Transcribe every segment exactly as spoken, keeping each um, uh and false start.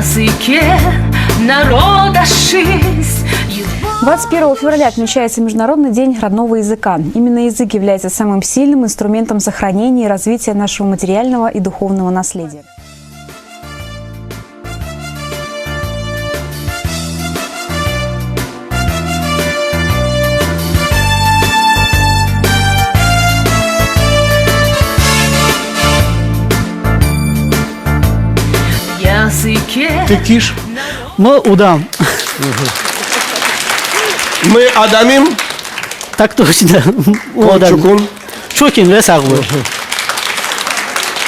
Языке народа жизнь. Двадцать первого февраля отмечается Международный день родного языка. Именно язык является самым сильным инструментом сохранения и развития нашего материального и духовного наследия. Тӥ киш? Мы удам. Мы адямим? Так точно. Удам. Чукун? Чукин, ве сağ бол.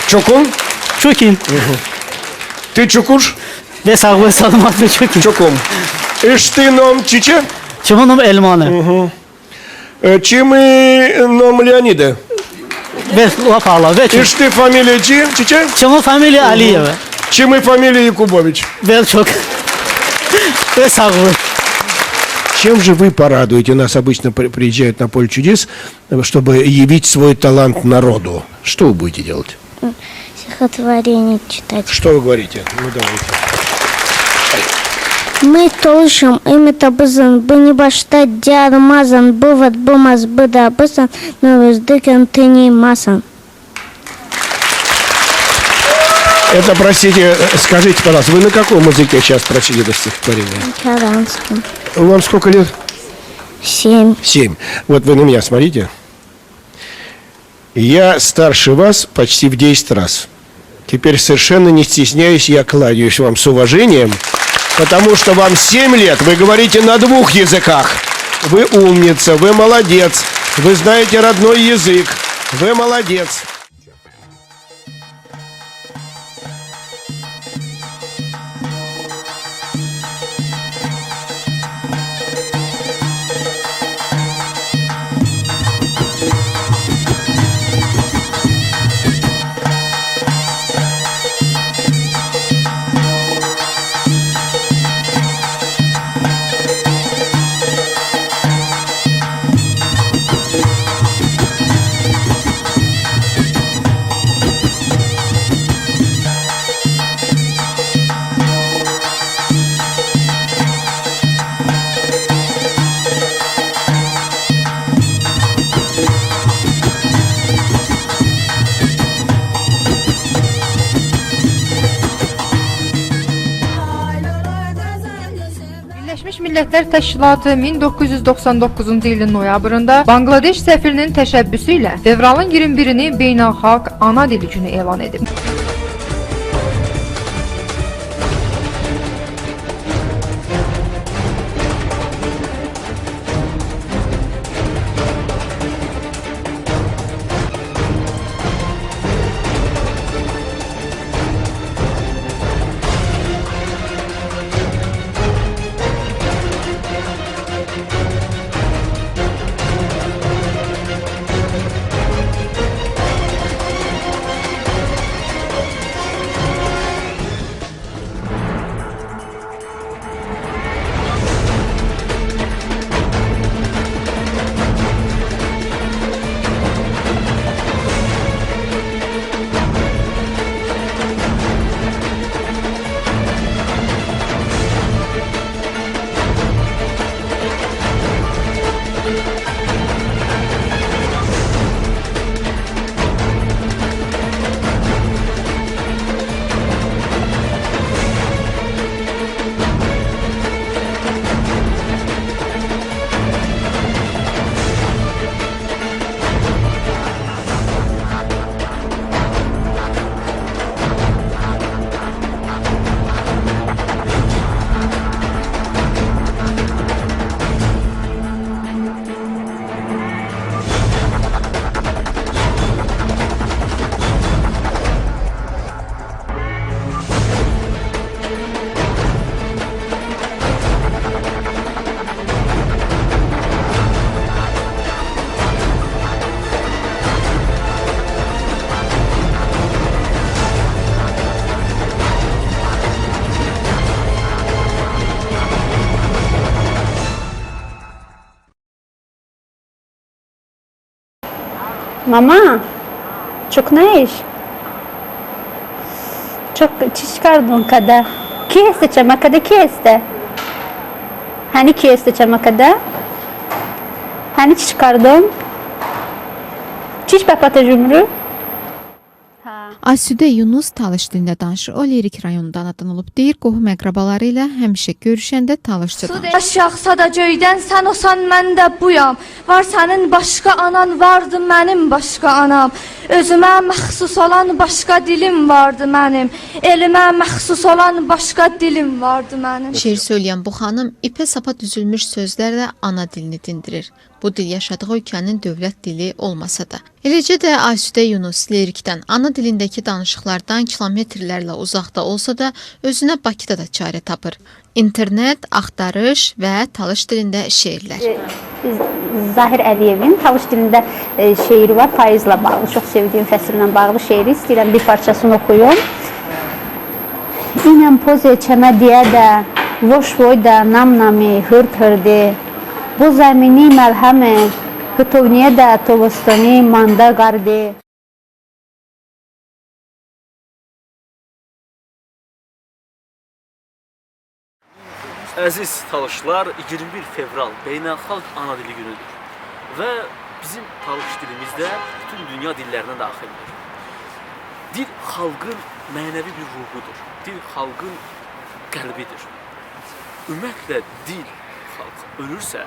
Чукун? Чукин. Тӥ чукуш? Ве сağ бол, саламат бол, чукин. Чукум. Ишты ном чиçe? Чимы ном Эльманэ. Э, чимы ном Леониде. Ве, лапала, ве чу. Ишты фамилия чиçe? Чимы фамилия Алиева. Чимы фамилия Якубович. Ве чок. Ве сağ бол. Чем же вы порадуете? У нас обычно при-, приезжают на Поле чудес, э, чтобы явить свой талант народу. Что вы будете делать? Стихотворение читать. Что вы говорите? Ну, давайте. Мый толышем, ымета бызен, быни башта дермазен, бывет бымаз быда бызен, но вездыкен тыни мазен. Это, простите, э, скажите, пожалуйста, вы на каком языке сейчас прочли это стихотворение? На чаранском. Вам сколько лет? Семь. Семь. Вот вы на меня смотрите. Я старше вас почти в десять раз. Теперь, совершенно не стесняясь, я кланяюсь вам с уважением, потому что вам семь лет, вы говорите на двух языках. Вы умница, вы молодец, вы знаете родной язык, вы молодец. Birləşmiş Millətlər Təşkilatı min doqquz yüz doxsan doqquzuncu ilin noyabrında Banqladeş səfirinin təşəbbüsü ilə fevralın iyirmi birini Beynəlxalq Ana Dili Günü elan edib. Mama, çoknəyiş? Çok çiç kardon kədə? Ki heste çəməkədə, ki heste? Həni ki heste çəməkədə? Həni çiç kardım? Çiç bəpətə jumru? Hə. Asudə Yunus talış dilində danışır. O, Lerik rayonundan anadan olub. Deyir, qohum-əqrəbaları ilə həmişə görüşəndə talışca danışır. Aşağı sada göydən sən olsan, mən də buyam. Var sənin başqa anan, vardı mənim başqa anam. Özümə məxsus olan başqa dilim vardı mənim. Elimə məxsus olan başqa dilim vardı mənim. Şeir söyləyən bu xanım ipə sapa düzülmüş sözlərlə ana dilini dindirir. Bu dil yaşadığı ölkənin dövlət dili olmasa da. Eləcə də Asudə Yunus lirikdən, ana dilindəki danışıqlardan kilometrlərlə uzaqda olsa da, özünə Bakıda da çarə tapır. İnternet, axtarış və talış dilində şeirlər. E, Zahir Əliyevin talış dilində, e, şeiri var, payızla bağlı, çox sevdiyim fəsillə bağlı şeiri istəyirəm bir parçasını oxuyum. İnən poze çəmə diədə, voş voydə, nam-nami, hırd-hırdi. Bo zəmini məlhəme, hıtovniədə, tovıstoni mandə qardi. Əziz talışlar, iyirmi bir fevral Beynəlxalq Ana Dili Günüdür və bizim talış dilimiz də bütün dünya dillərinə daxildir. Dil xalqın mənəvi bir ruhudur. Dil xalqın qəlbidir. Ümumiyyətlə, dil, xalq ölürsə,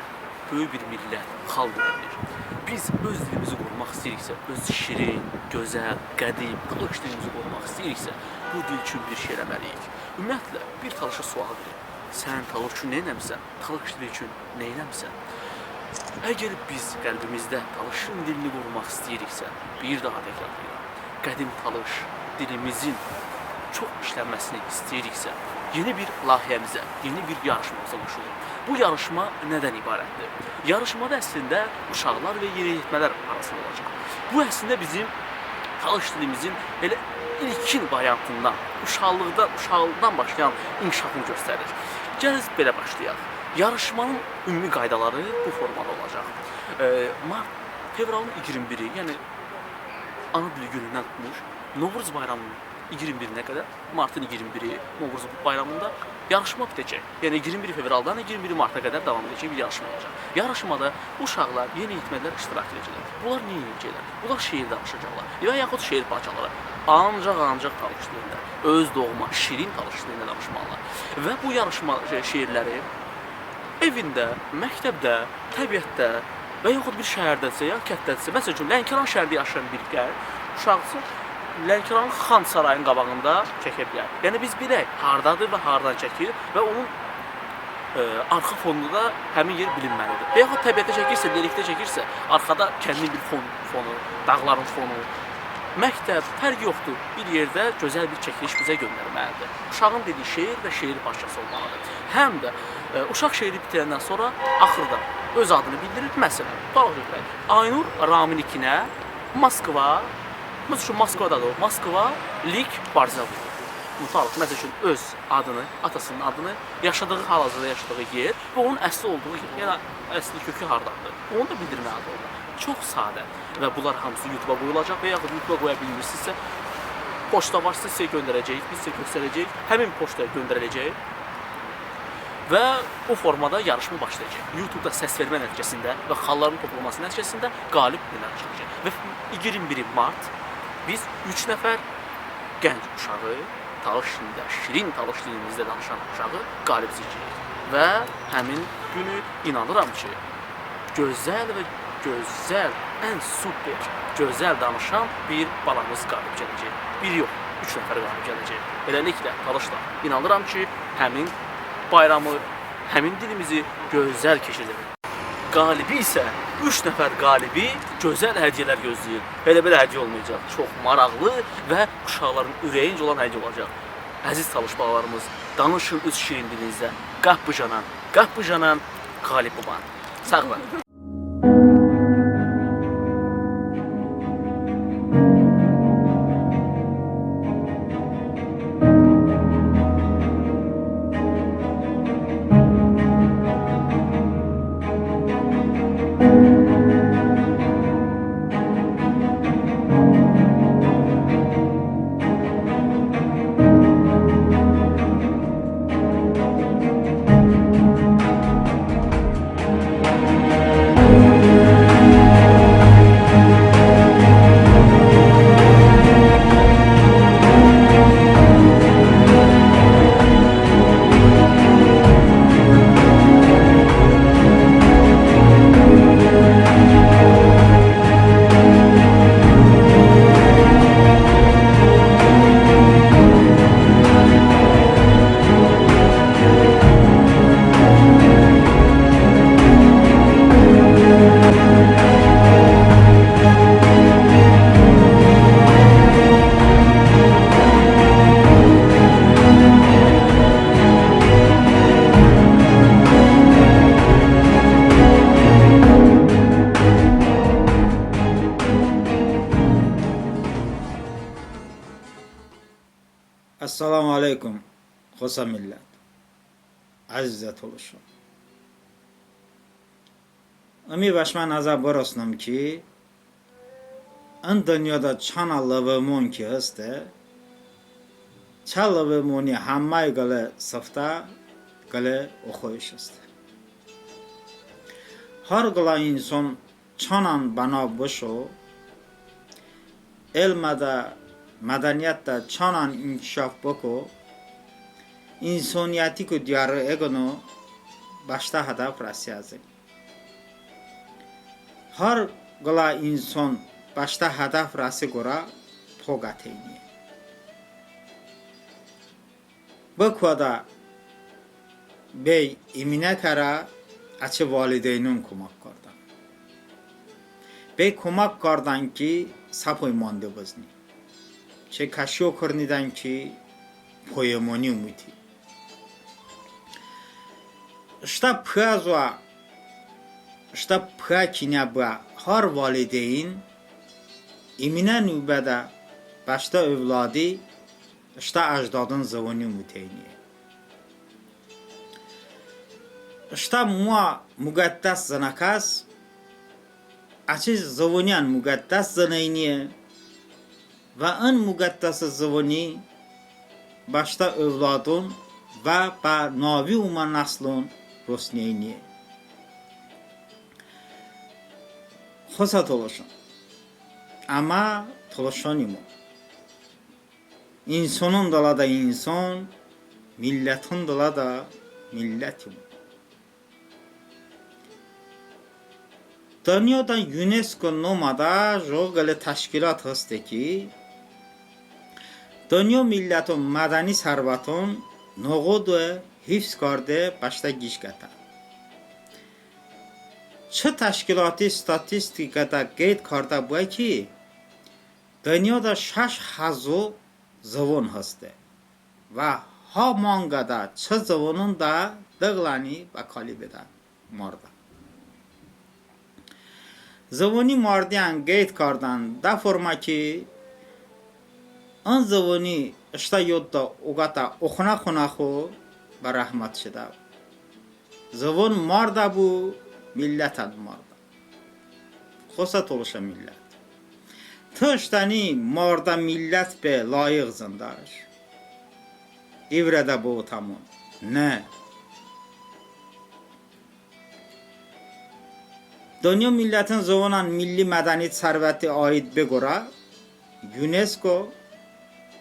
böyük bir millət, xalq ölə bilir. Biz öz dilimizi qorumaq istəyiriksə, öz şirin, gözəl, qədim, talış dilimizi qorumaq istəyiriksə, bu dil üçün bir şey eləməliyik. Ümumiyyətlə, bir talışa sual verin. Sən talış üçün nə eləmisən? Talış dili üçün nə eləmisən? Əgər biz qəlbimizdə talışın dilini qorumaq istəyiriksə, bir daha təkrarlayıram. Qədim talış dilimizin çox işlənməsini istəyiriksə, yeni bir layihəmizə, yeni bir yarışmamıza qoşulun. Bu yarışma nədən ibarətdir? Yarışmada əslində uşaqlar və yeniyetmələr arasında olacaq. Bu əslində bizim talış dilimizin elə ilkin variantından, uşaqlıqda, uşaqlıqdan başlayan inkişafını göstərir. Gəlin belə başlayaq. Yarışmanın ümumi qaydaları bu formada olacaq. E, mart, fevralın iyirmi biri, yəni Ana Dili Günündən tutmuş Novruz bayramının iyirmi birinə qədər, martın iyirmi biri, Novruz bayramında yarışma bitəcək. Yəni iyirmi bir fevraldan iyirmi bir marta qədər davam edəcək bir yarışma olacaq. Yarışmada uşaqlar, yeniyetmələr iştirak edəcəklər. Bunlar nə edəcəklər? Bunlar şeir danışacaqlar və yaxud şeir parçaları. Ancaq, ancaq talış dilində, öz doğma, şirin talış dilində danışmalılar. Və bu yarışma şe-, şeirləri evində, məktəbdə, təbiətdə və yaxud bir şəhərdədirsə, ya kətdədirsə, məsəl üçün, Lənkəran şəhərində yaşayan bir gənc uşaqsı Lənkəranın Xan Sarayının qabağında çəkə bilər. Yəni, biz bilək, hardadır və hardan çəkir və onun, e, arxa fonunda da həmin yer bilinməlidir. Və yaxud təbiətdə çəkirsə, lirikdə çəkirsə, arxada kəndin bir fon-, fonu, dağların fonu, məktəb, fərqi yoxdur, bir yerdə gözəl bir çəkiliş bizə göndərməlidir. Uşağın dediyi şeir və şeir parçası olmalıdır. Həm də, e, uşaq şeiri bitəndən sonra axırda öz adını bildirir. Məsələn, tutaq ki, Aynur Raminikinə Moskva, məsəl üçün, Moskvadadır o, Moskva lik barzə vurur. Mutlaq, məsəl üçün, öz adını, atasının adını, yaşadığı, hal-hazırda yaşadığı yer və onun əsli olduğu yer, yəni əsli kökü hardandır, onu da bildirməlidir orada. Çox sadə. Və bunlar hamısı YouTube-a qoyulacaq və yaxud YouTube-a qoya bilmirsinizsə, poçta var, sizə göndərəcəyik, biz sizə göstərəcəyik, həmin poçtaya göndəriləcək və o formada yarışma başlayacaq. YouTube-da səs vermə nəticəsində və xalların toplanması nəticəsində qalib deməli çıxacaq. Və iyirmi biri mart biz üç nəfər gənc uşağı, talış dilində, şirin talış dilimizdə danışan uşağı qalib seçəcəyik. Və həmin günü inanıram ki, gözəl və gözəl, ən super, gözəl danışan bir balamız qalib gələcək. Bir yox, üç nəfər qalib gələcək. Beləliklə, talışlar, inanıram ki, həmin bayramı, həmin dilimizi gözəl keçirdəcəyik. Qalibi isə, üç nəfər qalibi gözəl hədiyyələr gözləyir. Elə belə hədiyyə olmayacaq. Çox maraqlı və uşaqların ürəyincə olan hədiyyə olacaq. Əziz talış balalarımız, danışın öz şirin dilinizdə. Qəp bıjanan, qəp bıjanan, qalib bıban. Sağ olun. Əssəlamu əleykum, xosə millət, əzizə tolışon. Imi bə şımə nəzə bırosnım ki, ın dınyoədə çanə lıvımon ki heste, çə lıvımoni həmməy qılə sıftə, qılə oxoyış heste. Har qılə inson çanən bənav bışo, elmədə, mədəniyyətədə çanən inkişaf bıko, insoniyətiku diyəro eqıno, bəştə hədəf rəse əzıni. Har qılə inson bəştə hədəf rəse qorə po qəteyniye. Bı koədə bəy iminə kərə əçəy valideynon koməq kardən. Bəy koməq kardən ki, səpoy mande bızni. Çəy kəşi okırnidən ki, poyemoni umuti. Iştə pıə zoə, ıştə pıə kinə bıə har valideyn iminə nubədə bəştə övladi ıştə əcdodon zıvoni umuteyniye. Iştə moə muğəddəs zınəkəs əçəy zıvoniyən muğəddəs zıneyniye və ın muğəddəs zıvoni bəştə övladon və bə navi omə nəslon rosniyeyniye. Xosə tolışon, əmə tolışonimon. İnsonon dılədə inson, milləton dılədə millətimon. Dınyoədə YUNESKO nomədə jıqo qılə təşkilot heste ki, dınyo milləton mədəni sərvəton noğodo hifz karde bəştə qiç qətə. Çı təşkiloti statistikədə qeyd kardə bıə ki, dınyoədə şəş həzo zıvon heste və ha manqədə çı zıvononədə dı qıləni bə kali bedə mardə. Zıvoni mardeyən qeyd kardən də formə ki, ın zıvoni ıştə yodədə oqətə oxonə xonəxo bə rəhmət şedə. Zıvon mardə bu, millətən mardə. Xosə tolışə millət, tı ıştəni mardə millət be layiğ zındəş? İvrədə bıvotəmon, ne. Dınyo milləton zıvonən milli mədəniyyət sərvəti aid be qorə YUNESKO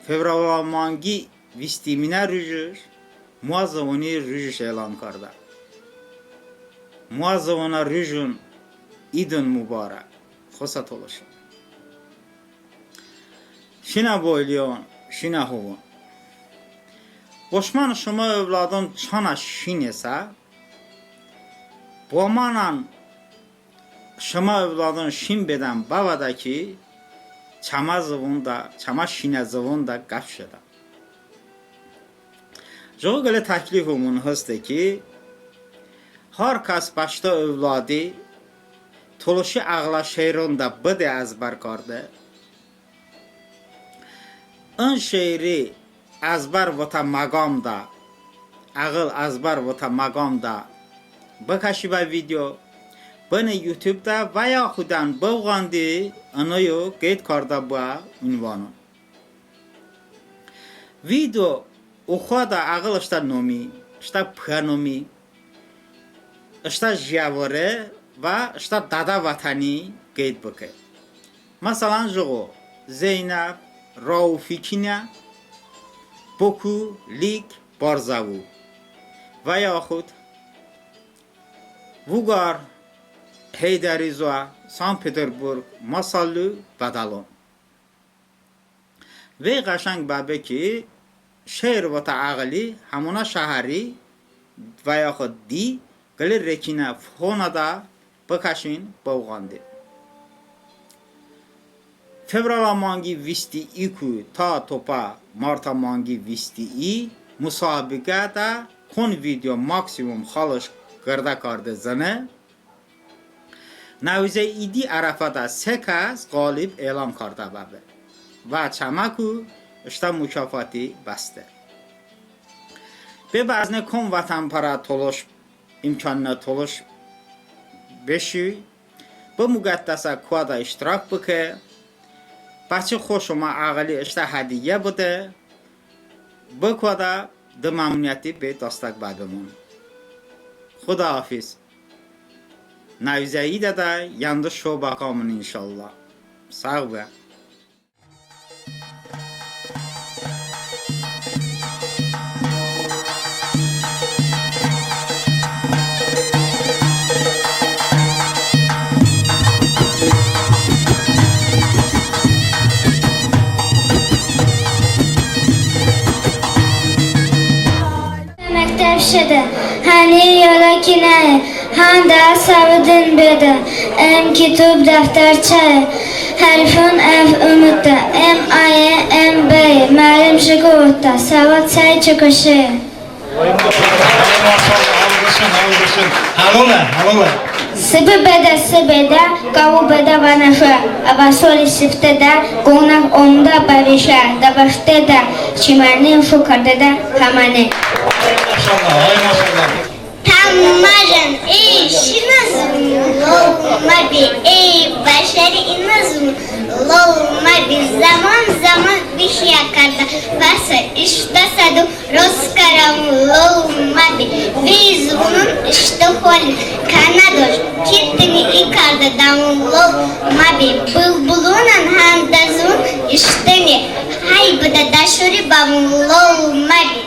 fevralə manqi vistiminə rujış moə zıvoni rujış elan kardə. Moə zıvonə rujon idon mubarək, xosə tolışon. Şinə boyliyon, şinə hovon. Bo şımən şımə övladon çanə şinesə, bo əmənən şımə övladon şin bedən bəvədə ki, çəmə zıvonədə, çəmə şinə zıvonədə qəp jedən. Jıqo qılə təklifımon heste ki, har kəs bəştə övladi tolışi əğlə şeironədə bıdə əzbər karde. In şeiri əzbər votə məqamədə, əğıl əzbər votə məqamədə bıkəşi bə video, bıni YouTubeədə və yaxudən bıvğandi ınoyo qeyd kardə bıə unvanon. Video oxoədə əğıl ıştə nomi, ıştə pıə nomi, ıştə jiyəvore və ıştə dədə vətəni qeyd bıkə. Məsələn, jıqo Zeynəb, Raufi kinə, Boku, Lik, Barzəvu. Və yaxud Vuqar, Heydəri zoə, Sankt-Peterburq, Masallu, Bədəlon. Vey qəşənq bəbe ki, şeir votə əğıli həmonə şəhəri və yaxud di qılə rekinə fonədə bıkəşin, bıvğandin. Fevralə manqi visti iku ta topə martə manqi visti i musabiqədə kon video maksimum xalış qırdə karde zıne, Nəvuzə idi ərəfədə se kəs ğalib elan kardə bəbe. Və çəməku ıştə mukafati bəste. Be bəzne kom vətənpərə tolış, imkanınə tolış beşi, bı muğəddəsə koədə iştirak bıkə, bəçi xoş omə əğıli ıştə hədiyyə bıdə, bı koədə dı məmnuniyyəti be dastək bədəmon. Xudahafiz. Nəvuzə idədə yəndı şo bəkamon inşallah. Sağ bıbən. Məktəb şedə, həni yolə kinəye, handə səvdin bedə, em kitob dəftərçəye, hərfon əv umutdə, em əye, em bəye, məlim şıko votdə, səvod səy çoko şeye. Ay maşallah, ay maşallah, alğışın, alğışın. Həlolə, həlolə. Sıbi bedə, sı bedə, kəvo bedə bənəfşə, əvəsori sıftədə, qonəğ ondə bəvişə, dəbəştedə, çimənim şo kardedə həməni. Ay maşallah, ay maşallah. Tamajən, ey şinə zıvon, lol məbi, ey bəşəri inə zıvon, lol məbi, zəmon, zəmon bişiyə kardə, bəsə ıştə sədo Rost kərəmon, lol məbi, vey zıvonon ıştə xoli, kənə doş, ki tıni i kardə dəmon, lol məbi, bılbılonən handə zıvon ıştəni, həy bıdə dəşori bəmon, lol məbi.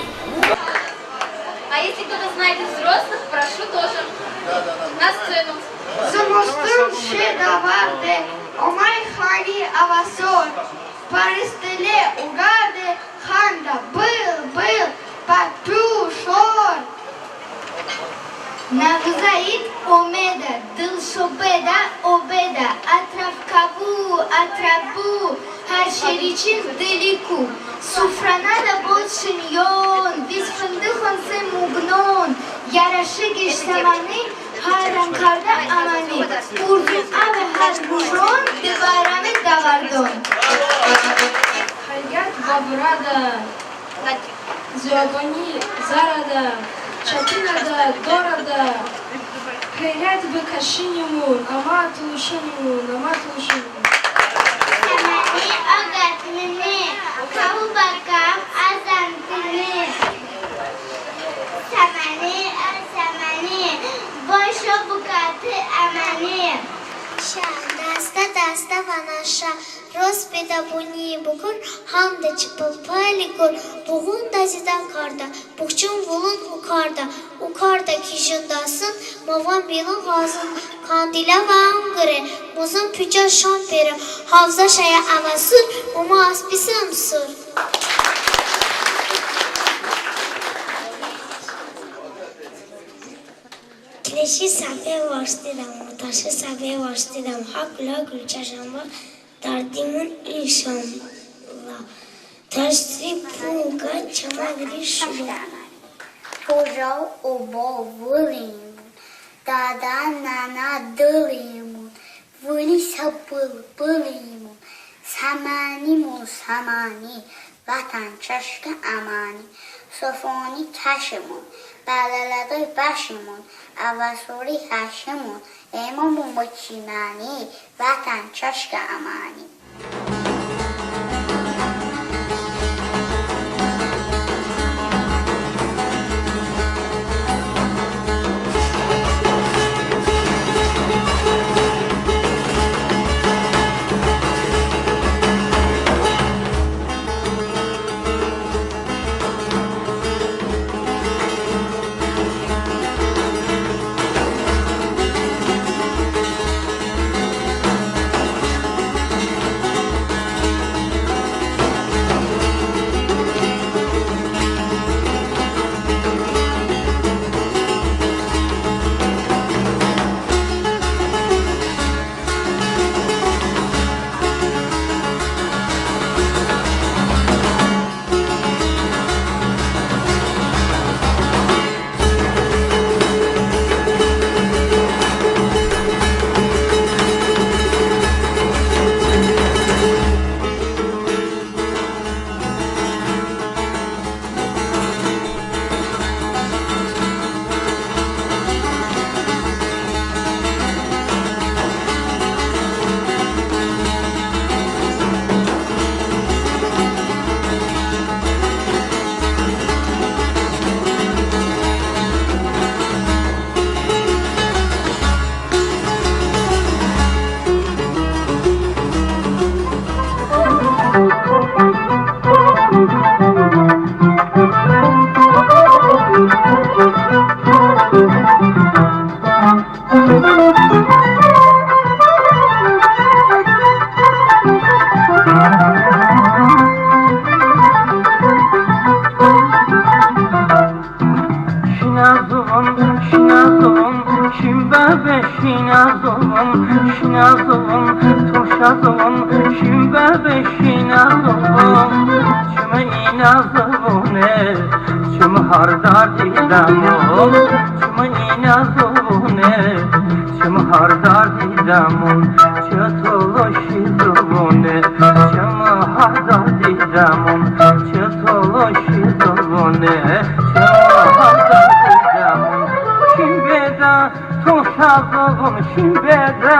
А если кто-то знает из взрослых, прошу тоже на сцену. Zımıston şedə varde, omey xali əvəsor, pərıstile oqarde, handə bıl-bıl, pəpyu şor. Nəvuzə id omedə, dıl şo bedə, o bedə, ətrəf kəbu, ətrəbu, hər şeriçin dıliku. Sufrənədə bol şın yon, viz fındıxon se muğnon, yaraşıqış səməni, hərrən kardə əməni, urdun əve hər rujon, dı bərəme dəvardon. Xəylət bə vırədə, ziyoboni zərədə, çətinədə, dorədə, xəylət bə kəşinimon, əmə tolışonimon, əmə tolışonimon. Səməni oqətnıni, kəvu bə kəv əzəntnıni. Səməni, ə səməni, boşo bıkəti əməni. Şə, dəstə, dəstə vənəşə, rost bedə boni bıkor, handə çı pılpıli kor, boğonədə zidə kardə, boğçon vılon okardə, okardə ki jındəsın, mavən bilon ğazın, kandilə vəm qıre, mozın puçə şan pere, havzə şəyə əvəsur, omə əspis ımsur. Kiləşi səpe vaştedəm, taşi səpe vaştedəm, ha qılə qılçəşən bə, dərdimon inşallah. Təşri pul qə çəmə viri şulə. Bocə obo vılimon, dədə nənə dılimon, vıli sə bılbılimon, səmənimon səməni, vətən çəşkə əməni, sofoni kəşimon, bələlədə bəşimon, əvəsori həşimon, emomon bə çiməni, vətən çəşkə əməni. Bəbe şinəzovon, şinəzovon, tolışəzovon, şin bəbe şinəzovon. Çımı inəzovone, çımı hardə didəmon, çımı inəzovone, çımı hardə didəmon, çı tolışəzovone, çımı hardə didəmon, çı tolışəzovone, çımı hardə didəmon. Şin bedə, tolışəzovon, şin bedə.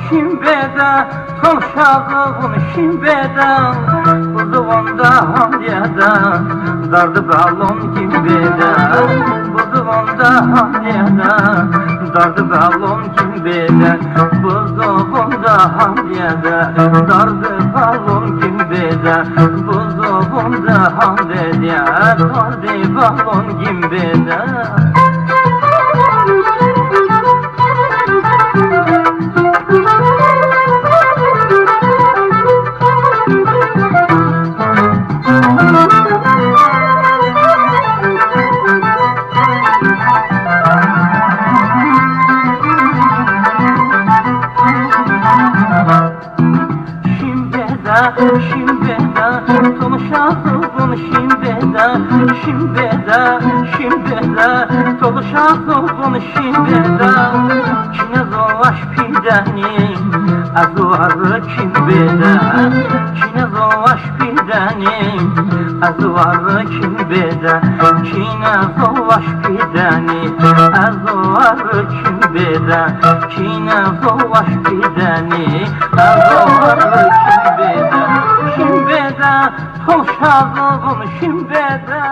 Şin bedə, tolışəzovon, şin bedə. Bızovonədə handeədə dardı bəlon gin bedə. Bızovonədə handeədə dardı bəlon gin bedə. Bızovonədə handeədə dardı bəlon gin bedə. Bızovonədə handeədə dardı bəlon gin bedə. Şin bedə, şin bedə, tolışəzovon, şin bedə, şin bedə, şin bedə, tolışəzovon, şin bedə. Kinə zovaş pidəni, əzo arı kin bedə. Kinə zovaş pidəni, əzo arı kin bedə. Kinə zovaş pidəni, əzo arı kin bedə. Kinə zovaş pidəni, əzo arı kin bedə. Şin bedə, tolışəzovon, şin bedə.